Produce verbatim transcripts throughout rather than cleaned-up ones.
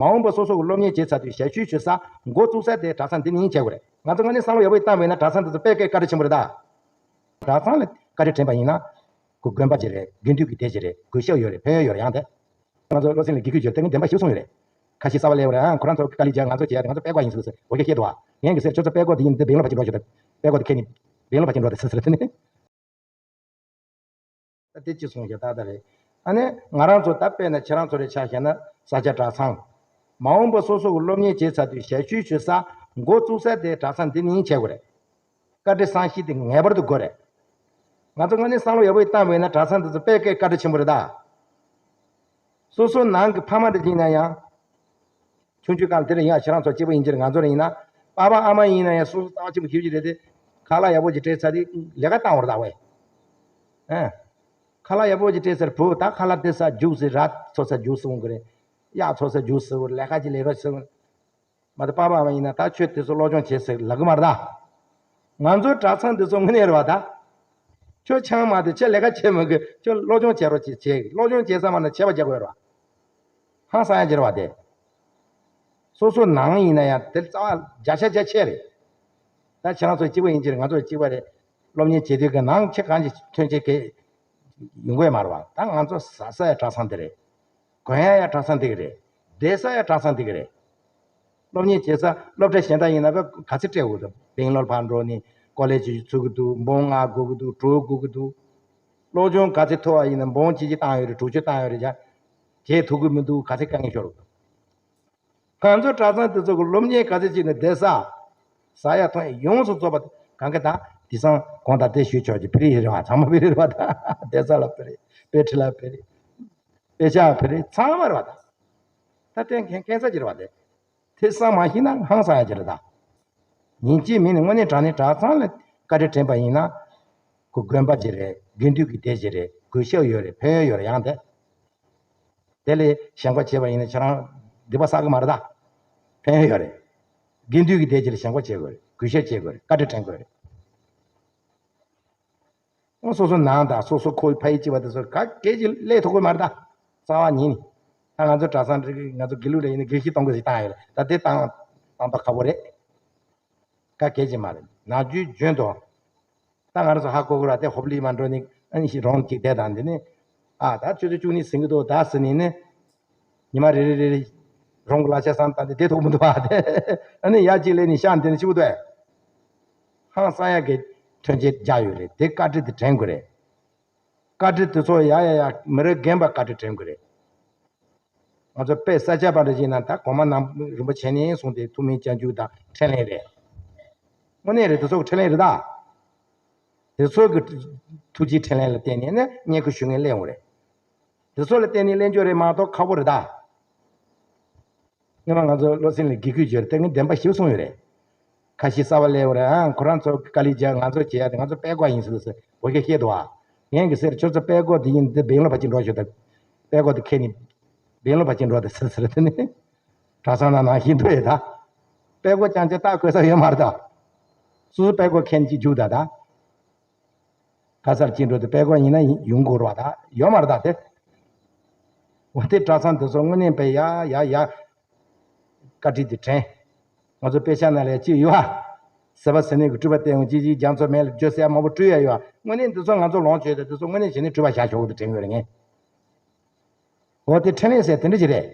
མ་འོངས་པ་སོ་སོ་གི་སློབ་གཉེར་བྱེད་ཚར་དུས་ཞབས་ཞུ་ཞུ་ས་འགོ་བཙུགས་ས་དེ་གྲྭ་ཚང་འདི་ནས་བྱེད་དགོས་རེད། ང་ཚོ་དངོས་གནས་བསམ་བློ་ཡག་པོ་བཏང་བས་ན་གྲྭ་ཚང་འདི་ཚོ་དཔེ་བཀའ་དྲིན་ཆེན་པོ་རེད་ད། གྲྭ་ཚང་ལ་བཀའ་དྲིན་དྲན་པ་ཡིན་ན། ཁོ་དགོན་པ་ཅིག་རེད། དགེ་འདུན་གྱི་སྡེ་ཅིག་རེད། གུས་ཞབས་ཡོད་རེད། ཕན་ཡོན་ཡོད་རེད། ཡང་དེ། ང་ཚོ་བློ་སེང་ལ་དགེ་བསྐོས་བྱས་ཏེ་ངས་བདེན་པ་ཞིག་གསུངས་ཡོད་རེད། ཁ་ཤས་གསར་པ་སླེབས་ཡོད་རེད། ཨ། ཁོ་རང་ཚོ་དཀའ་ལས་རྒྱག་ང་ཚོ་བྱེད་ཡ་དེ་ང་ཚོ་དཔེ་དགོས་ཡིན་ཟེར་ཟེར་འོ་ཞེས་བཤད་འདུག་ཨ། ངས་གི་ཟེར་ཁྱོད་ཚོ་དཔེ་དགོས་དེ་ཡིན་དེ་བེང་ལོར་ཕལ་ཆེར་འགྲོ་ཤོག་དང་། དཔེ་དགོས་དེ་ཁྱེར་ནས་བེང་ལོར་ཕལ་ཆེར་འགྲོ་དེ་ཟེར་ཟེར་དེ་ནི། ད་དེ་ཅི་གསུངས་ཤག་ཏག་ཏག་རེད། ཨ་ནི་ང་རང་ཚོ་ད་དཔེར་ན་ཁྱེད་རང་ཚོ་རེ་ཆ་བཞག་ན་ས་སྐྱ་གྲྭ་ཚང་། མ་འོངས་པ་སོ་སོ་གི་སློབ་གཉེར་བྱེད་ཚར་དུས་ཞབས་ཞུ་ཞུ་ས་འགོ་བཙུགས་ས་དེ་གྲྭ་ཚང་འདི་ནས་བྱེད་དགོས་རེད། བཀའ་དྲིན་བསམ་ཤེས་དེ་ངེས་པར་དུ་དགོས་རེད། ང་ཚོ་དངོས་གནས་བསམ་བློ་ཡག་པོ་བཏང་བས་ན་གྲྭ་ཚང་འདི་ཚོ་དཔེ་སྐད་བཀའ་དྲིན་ཆེན་པོ་རེད་ད། སོ་སོ་ནང་གི་ཕ་མ་རེ་ཡིན་ན་ཡང་། ཆུང་ཆུང་སྒང་དེ་རིང་ཡང་ཁྱེད་རང་ཚོ་སྐྱེས་པ་ཡིན་གྱི་རེད། ང་ཚོ་རེ་ཡིན་ན། པ་ཕ་ཨ་མ་ཡིན་ན་ཡང་སོ་སོ་རྩ་བ་ཆེན་པོ་ཞེ་པོ་ཅིག་རེད་དེ། ཁ་ལག་ཡག་པོ་ཅིག་སྤྲད་ཚར་དུས་ལས་ཀ་བཏང་བར་གདའ་བས། ཨ། ཁ་ལག་ཡག་པོ་ཅིག་སྤྲད་ཚར་བུ་ད་ཁ་ལག་སྟེར་ས་རྒྱུགས་ཟེར། ར་འཚོ་ས་རྒྱུགས་ཟེར་འོང་གི་རེད། གཡག་འཚོ་ས་རྒྱུགས་ཟེར། ལས་ཀ་ཅིག་ལས་རོགས་ཟེར། མ་གཏོགས་པ་ཕ་མ་ཡིན་ན་ད་ཁྱོད་དེ་ཚོ་སློབ་སྦྱོང་བྱེད་ཟེར་ལབ་གི་མ་རེད་ད། ང་ཚོའི་གྲྭ་ཚང་འདི་ཚོ་དངོས་གནས་རེད་བ་ད། ཁྱོད་ཆང་མ་དེ་ཁྱོད་ལས་ཀ་བྱེད་མི་དགོས། ཁྱོད་སློབ་སྦྱོང་བྱེད་རོགས་བྱེད་བྱེད། སློབ་སྦྱོང་བྱེད་ས་མ་ན་བྱེད་པ་བྱེད་དགོས་རེད་བ། ཧང་སང་ཡ་ཅིག་རེད་བ་དེ། སོ་སོ་ནང་ཡིན་ན་ཡང་དེ་རྩ་བ་བརྒྱ་ཆ་བརྒྱ་ཆད་རེད། ད་ཁྱེད་རང་ཚོ་གཅིག་པ་ཡིན་གྱི་རེད། ང་ཚོ་གཅིག་པ་རེད། སློབ་གཉེར་བྱེད་དུས་ཀྱི་ནང་ཁྱེད་གང་ཅི་ཐོན་ཆེད་གས་ཡོང་གི་མ་རེད་བ། ད་ང་ཚོ་ཟ་ས་ཡ་གྲྭ་ཚང་འདི་རེད། གོན་ཡ་ཡ་གྲྭ་ཚང་འདི་གི་རེད། བསྡད་ས་ཡ་གྲྭ་ཚང་འདི་གི་རེད། སློབ་གཉེར་བྱེད་ས་སློབ་གྲྭ་གཞན་དག་ཡིན་ན་ག་ག་ཚོད་སྤྲད་དགོས་འདུག་བེང་ལོར་ཕར་འགྲོ་ནས་ཀོ་ལེ་ཇི་ཚུགས་ཀྱི་འདུག་འབུམ་ལྔ་དགོས་ཀྱི་འདུག་དྲུག་དགོས་ཀྱི་འདུག་སློབ་སྦྱོང་ག་ཚོད་མཐོ་བ་ཡིན་ན་འབུམ་གཅིག་གཅིག་བཏང་ཡོད་རེད། དྲུག་ཅུ་བཏང་ཡོད་རེད། བྱ་བྱེད་ཐུབ་ཀྱི་མི་འདུག་ག་ཚོད་དཀའ་ངལ་ཤོར་འདུག་ང་ཚོ་གྲྭ་ཚང་དེ་ཚོ་གི་སློབ་གཉེར་ག་ཚོད་བྱས་ནས་བསྡད་ས། ཟ་ཡ་འཐུང་ཡ་ཡོངས་སུ་རྫོགས་པ་གང་ག་ད་དེང་སང་གོང་དང་དེ་ཞུས་ཆོག་གི་ཕི་རི་རེད་བ། ཚང་མ་ཕི་རི་རེད་བ་ད། བསྡད་ས་ལ་ཕི་རི། དཔེ་ཁྲིད་ལ་ཕི་རི། དཔེ་ཆ་ཕི་རི། ཚང་མ་རེད་བ་ད། ད་དེ་མཁན་མཁན་ས་ཅིག་རེད་བ་དེ། དེ་བསམ་མ་ཤེས་ན་ཧང་སང་ཡ་ཅིག་རེད་ད། ཡིན་གཅིག་མིན་ནི་དངོས་གནས་དྲང་གནས་གྲྭ་ཚང་ལ་བཀའ་དྲིན་དྲན་པ་ཡིན་ན། ཁོ་དགོན་པ་ཅིག་རེད། དགེ་འདུན་གྱི་སྡེ་ཅིག་རེད། གུས་ཞབས་ཡོད་རེད། ཕན་ཡོན་ཡོད་རེད། ཡང་དེ། དེ་ལས་ཞེན་ཁོག་བྱས་པ་ཡིན་ན་ཁྱེད་རང་སྡིག་པ་བསགས་ཀྱི་མ་རེད་ད། ཕན་ཡོན་ཡོད་རེད། དགེ་འདུན་གྱི་སྡེ་ཅིག་ལ་ཞེན་ཁོག་བྱེད་དགོས་རེད། གུས་ཞབས་བྱེད་དགོས་རེད། བཀའ་དྲིན་དྲན་དགོས་རེད། སོ་སོ་ནང་དང་སོ་སོ་ཁོའི་ཕ་ཡུལ་གཅིག་པ་དེ་ཚོ་ག་གེ་ཅིག་སླེབས་ཐུབ་ཀྱི་མ་རེད་ད། རྩ་བ་ཉིད་ནས། ད་ང་ཚོ་གྲྭ་ཚང་འགྲིག་གི། ང་ཚོ་དགེ་ལུགས་ལ་ཡིན་ན་དགེ་བཤེས་གཏོང་དགོས་ཞིག་བཏང་ཡོད་རེད། ད་དེ་བཏང་བཏང་ད་ཁག་པོ་རེད། ག་གེ་ཅིག་མ་རེད། ནམ་རྒྱུན་རྒྱུན་དུ། ད་ང་རང་ཚོ་ཧ་གོ་གི་ར་དེ་ཧོབ་ལི་མ་འགྲོ་ནི་ཨ་ནི་ཞིག་རོང་གཅིག་བསྡད་དང་འདི་ནི། ཨ་ད་ཆུ་ཚོད་བཅུ་གཉིས་ཟིན་གི་འདུག་ད་ཟེར་ནི་ནི། ཉི་མ་རེ་རེ་རེ་རེ། རོང་གི་གླ་ཆ་བསམ་བཏང་སྟེ་བསྡད་ཐུབ་མི་འདུག་བ་དེ། ཨ་ནི་ཡར་གཅིག་སླེབས་ནི་ཤག་འདི་ནི་ཆུ་བོ་དོད། ཧང་སང་ཡ་གི་ཐོན་སྐྱེད་རྒྱག་ཡོད་རེད། དེ་བཀའ་དྲིན་དེ་དྲན་དགོས་རེད། བཀའ་དྲིན་དེ་ཚོ་ཡ་ཡ་ཡ་མི་རེ་རྒན་པ་བཀའ་དྲིན་དྲན་དགོས་རེད། ང་ཚོ་དཔེ་ས་སྐྱ་པ་འདྲ་ཅིག་ན་ད་གོང་མ་ནམ་རིན་པོ་ཆེ་ནས་བཟུང་སྟེ་ཐུགས་སྨོན་སྐྱབས་འཇུག་དང་འཕྲིན་ལས་རེད། དངོས་གནས་རེད། དེ་ཚོ་གི་འཕྲིན་ལས་རེད་ད། དེ་ཚོ་གི་ཐུགས་རྗེ་འཕྲིན་ལས་ལ་བརྟེན་ནས་ནི་བསྙེན་བཀུར་ཞུ་མཁན་སླེབས་འོང་རེད། དེ་ཚོ་ལ་བརྟེན་ནས་སླེབས་རྒྱུ་རེད་མ་གཏོགས་ཁག་པོ་རེད་ད། སྔོན་མ་ང་ཚོ་བློ་སེང་ལ་དགེ་བསྐོས་བྱས་རེད་དེ། ངས་བདེན་པ་ཞིག་གསུངས་ཡོད་རེད། ཁ་ཤས་གསར་པ་སླེབས་པ་རེད། ཨ། ཁོ་རང་ཚོ་དཀའ་ལས་རྒྱག་ང་ཚོ་བྱེད་ཡ་དེ་ང་ཚོ་དཔེ་དགོས་ཡིན་ཟེར་ཟེར་འོ་ཞེས་བཤད་འདུག་ཨ། ངས་གི་ཟེར་ཁྱོད་ཚོ་དཔེ་དགོས་དེ་ཡིན་དེ་བེང་ལོར་ཕལ་ཆེར་འགྲོ་ཤོག་དང་། དཔེ་དགོས་དེ་ཁྱེར་ནས་བེང་ལོར་ཕལ་ཆེར་འགྲོ་དེ་ཟེར་ཟེར་དེ་ནི། གྲྭ་ཚང་ནང་ནང་བཞིན་འདུག་ཡོད་ད། དཔེ་དགོས་རྐྱང་ཅིག་ལྟ་དགོས་ས་ཡོད་མ་རེད་ད། སོ་སོ་དཔེ་དགོས་མཁན་གྱི་རྒྱུགས་ད་ད། ག་སར་ཅིག་འགྲོ་དེ་དཔེ་དགོས་ཡིན་ན་ཡོང་དགོས་རེད་བ་ད། ཡོད་མ་རེད་ད་དེ། འོ་དེ་གྲྭ་ཚང་དེ་ཚོ་དངོས་གནས་དཔེ་ཡ་ཡ་ཡ། བཀའ་དྲིན་དེ་དྲན། ང་ཚོ་དཔེ་ཆ་ནང་ལ་ཅིག་ཡོད་ཨ། ཟེར་བ་ཟེར་ནས་གི་སྤྲུལ་པ་བསྟན་འོང་ཅི་ཅི་རྒྱ་མཚོ་མེ་ལ་བརྗོད་ཟེར་ཡ་མང་པོ་སྤྲུལ་ཡ་ཡོད་ཨ། དངོས་གནས་འདི་ཚོ་ང་ཚོ་ལོངས་སྤྱོད་དེ་འདི་ཚོ་དངོས་གནས་བྱས་ནས་སྤྲུལ་པ་བཞག་ཆོག་གི་དེ་དྲན་ཡོད་རེད་ངས། འོ་དེ་འཕྲིན་ལས་ཟེར་དེ་འདྲ་ཅིག་རེད།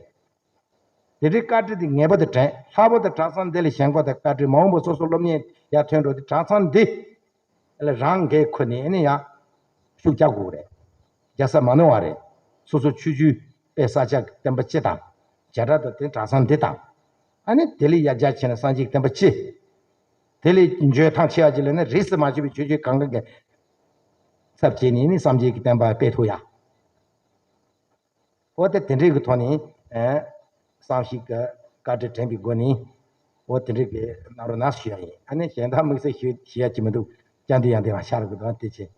དེ་འདྲའི་བཀའ་དྲིན་དེ་ངེས་པར་དུ་དྲན། ལྷག་པར་དུ་གྲྭ་ཚང་འདི་ལ་ཞེན་ཁོག་དང་བཀའ་དྲིན། མ་འོངས་པ་སོ་སོ་སློབ་གཉེར་ཡར་ཐོན་འགྲོ་དུས་གྲྭ་ཚང་འདི་ལ་རང་འགན་ཁུར་ནས་ཨ་ནི་ཡང་ཤུགས་རྒྱག་དགོས་རེད། རྒྱག་ས་མ་ནོར་བ་རེད། སོ་སོ་ཆོས་བརྒྱུད་དཔལ་ས་སྐྱ་བསྟན་པ་སྤྱི་དང་། བྱེ་བྲག་ཏུ་དེ་གྲྭ་ཚང་འདི་དང་། ཨ་ནི་དེ་ལས་ཡར་རྒྱས་ཕྱིན་ན་སངས་རྒྱས་ཀྱི་བསྟན་པ་སྤྱི། དེ་ལས་འཇོན་ཐང་ཆེ་བ་ཅིག་ལ་ནི་རིས་སུ་མ་ཆད་པའི་ཆོས་བརྒྱུད་གང་ག་གི་ཚབ་བྱས་ནས་ནི་སངས་རྒྱས་ཀྱི་བསྟན་པ་སྤེལ་ཐུབ་ཡ། འོ་དེ་དེ་འདྲའི་གི་ཐོག་ནས། ཨ། བསམ་ཤེས་ཀྱི་བཀའ་དྲིན་དྲན་པའི་སྒོ་ནས། འོ་དེ་འདྲའི་གི་གནང་རོགས་གནང་ཞུ་ཡ་ཡིན། ཨ་ནི་གཞན་དག་དམིགས་བསལ་ཞུ་ཞུ་ཡ་ཅི་མི་འདུག། བཅར་འདྲི་ཡང་དེ་རང་ཤར་གི་འདུག་ཨ། དེ་བྱས།